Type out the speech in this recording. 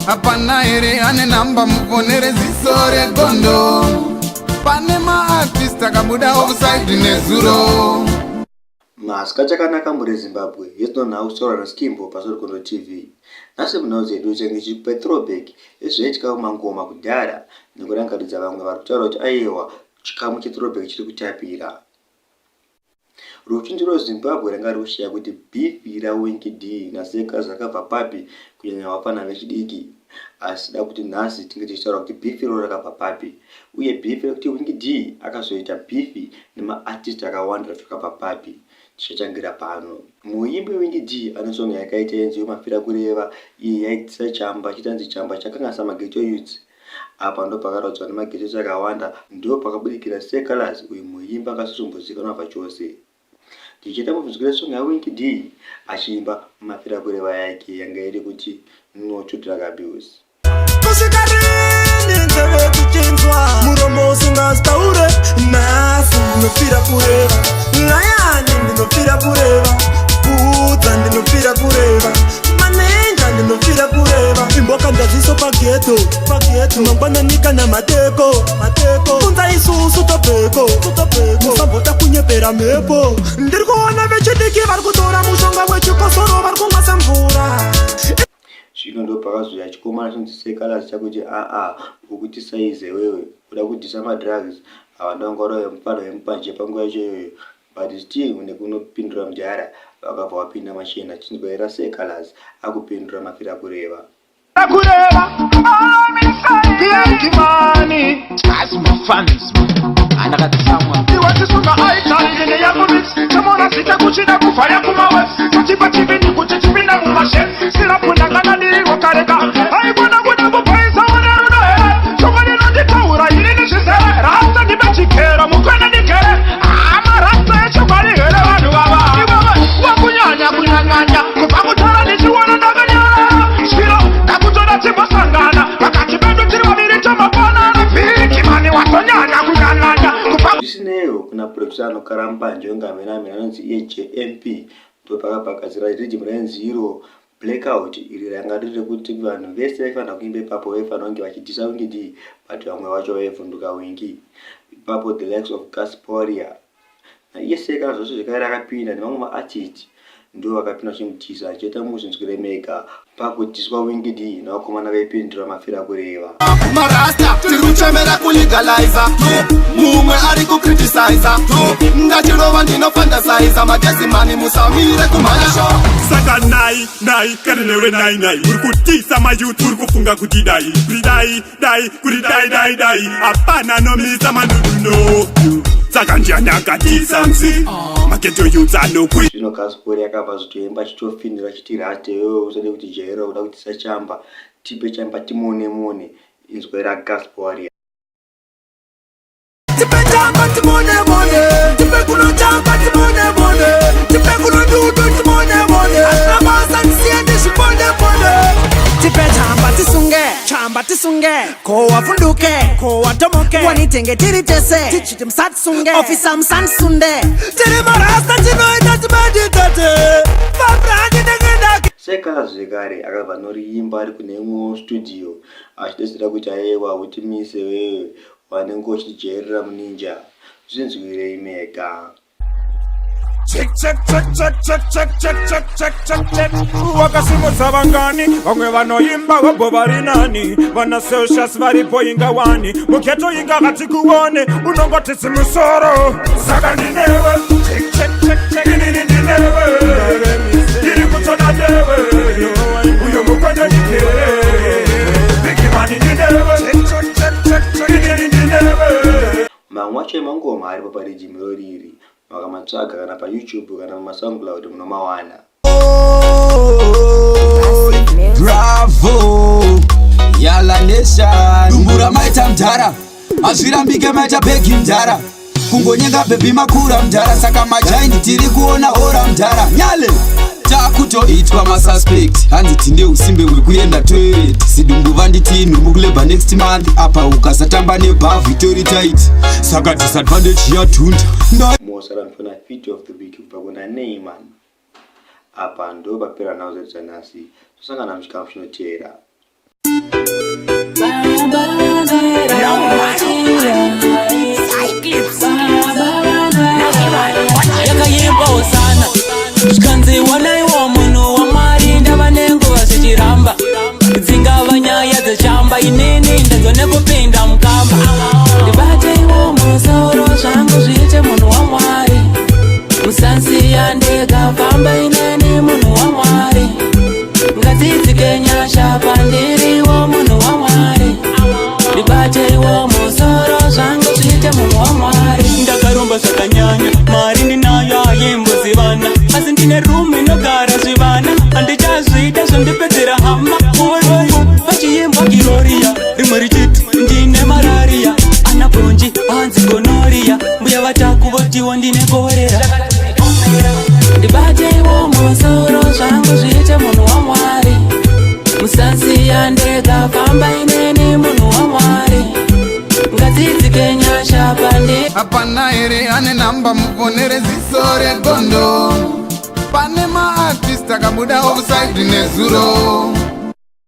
Hapana here ane namba muponere ziso regondo. Pane maartist akabuda offside nezuro. Masikati akanaka mhuri Zimbabwe, yetino nhau kutaura naSkimbo paSorikondo TV. Nhasi munhau dzedu tichange tichikupai throwback yezvaiitika kumangoma kudhara nekurangaridza vamwe vari kutaura kuti aiwa chikamu chethrowback chiri kutapira. Ruzhinji rweZimbabwe ranga rwuchiziva kuti beef raWinky D naSeh Calaz rakabva papi kunyanya vapfana vechidiki. Asi da kuti nhasi tinge tichitaura kuti beef iroro rakabva papi uye beef rekuti Winky D akazoita beef nemaartist akawanda rakabva papi. Tichatangira pano. Muimbi Winky D ane song yaakaita yenziyo Mafira Kureva iyi yaidzisa chamba chitanzi chamba chakanganisa maghetto youths. Apa ndopakaradzwa nemagejechi akawanda ndopakabudikira Seh Calaz uyu muimbi akasazombozikanwa zvachose. Tichiita mubvunzukira song yaWinky D achiimba mafirakureva yake yanga iri kuti No to drug abuse. Kusvika rini nzeve dzichinzwa muromo usingazitaure nhasi ndinofira kureva layani ndinofira kureva kudza ndinofira kureva maninja ndinofira kureva imbokanda ziso pageto pageto mangwanani kana mateko mateko kunza isusu tobheko tobheko musambota kunyepera mhepo ndiri kuona vechidiki vari kutora mushonga wechikosoro vari kumwa semvura. Zvino ndopakazouya chikomana chinonzi Seh Calaz chakuti aa ukuti saize iwewe kuda kudhisa madrugs ava ndovanga vari mupfanha wemupanje panguva yacho iyoyo but still nekunopindura mudhara vakabva vapinda machena chinzwa era Seh Calaz akupindura mafira kureva. Kureva Big money Asi mafans andakatsamwa Iwe chisunga aitali yakumix Chamona sita kuchida kufaya kumawebs Kuchipa chivindi kuti chipinda mumashe Sirapundangana wakareka Aibona kuda kupaisa une rudo here Chokwadi nonditaura ini ndizvizere Rasta ndipe chikero mukwena ndikere Amarasta echokwadi here vanhu vava Iwewe wakunyanya kunyanyanya Kubva kutaura ndichiona ndakanyarara Zvino ndakutoda timbosangana Pakati pedu tiri vaviri tomapanana Big money watonyanya kunyanyanya Kubva Zvisineiwo kuna producer anokara mbanje wengamera-mera anonzi iye JMP ndopakabva riddim rainzi iro Blackout iri ranga riri rekuti vanhu vese vaifanira kuimba ipapo vaifanira kunge vachidhisa Winky D but vamwe vacho vaivhunduka Winky ipapo the likes of Gasporia naiye Seh Calaz zvose zvekare akapinda nevamwe maartist ndo vakapinda vachimudhisa achiita muzvinzwire mega pakudhiswa Winky D nevakomana vaipindura mafira kureva. Marasta tiri kuchemera kulegaliza, mumwe ari kucriticiza, ndachirova ndinofantasiza magezimani musamire kumhanya. Saka nai nai kana newe nai nai uri kutisa mayouth uri kufunga kuti dai kuti dai dai kuti dai dai dai hapana anomisa manduduno saka ndiani akatisa msi maghetto youths anokwi Zvino Gaspori akabva azotoimba achitofinhura achiti rasta iwewe usade kuti jaira kuda kutisa chamba tipe chamba timone mone inzwa raGaspori. Tipe chamba timone mone tipe kuno chamba timone mone tipe kuno dudu timone mone hazvina basa ndisiye ndizvipone pone Tipe chamba tisunge chamba tisunge ko wavhunduke ko watomoke wanitenge tiri tese tichiti musatisunge ofisa musandisunde tiri marasta tinoita timeditate fabrandi ndenge Seh Calaz zvekare akabva anoriimba ari kune imwewo studio achidedzera kuti aiwa utimise wewe wanenge uchitijairira muninja zvinzwirei mega. Check, check, check, check, check, check, check, check, check, check, check. Wakasimudza vangani vamwe vanoimba vobvo vari nani vana Celsius varipo inga wani mughetto inga hatikuone unongoti zimusoro saka ndinewe check, check, check, check. Inini ndinewe ndiri kutoda newe uyo mukwende ndikere Big money ndinewe check, check, check, check. Inini ndinewe Mamwe acho emangoma aripo pariddim irori iri makamatsvaga kana paYouTube kana mumaSoundCloud munomawana. Bravo Yala Nation Dumbura maita mdhara Hazvirambike maita bhegi mdhara Kungonyenga bhebhi makura mdhara Saka majaindi tiri kuona hora mdhara Nyale takutoitwa masuspect hanzi tine usimbe hwekuenda toilet sidumbu vanditi nhumbu kulabor next month apa ukasatamba nebhavhu itori tight saka disadvantage yadhunda. Mosara mfana feat of the week kubva kuna Neyman. Apa ndo papera nhau dzedu dzanhasi. Tosangana muchikamu chinoteera. nyasha, fambai neni munhu waMwari, ngadzidzike nyasha pandi. Hapana here ane namba muponere ziso regondo? Pane maartist akabuda offside nezuro.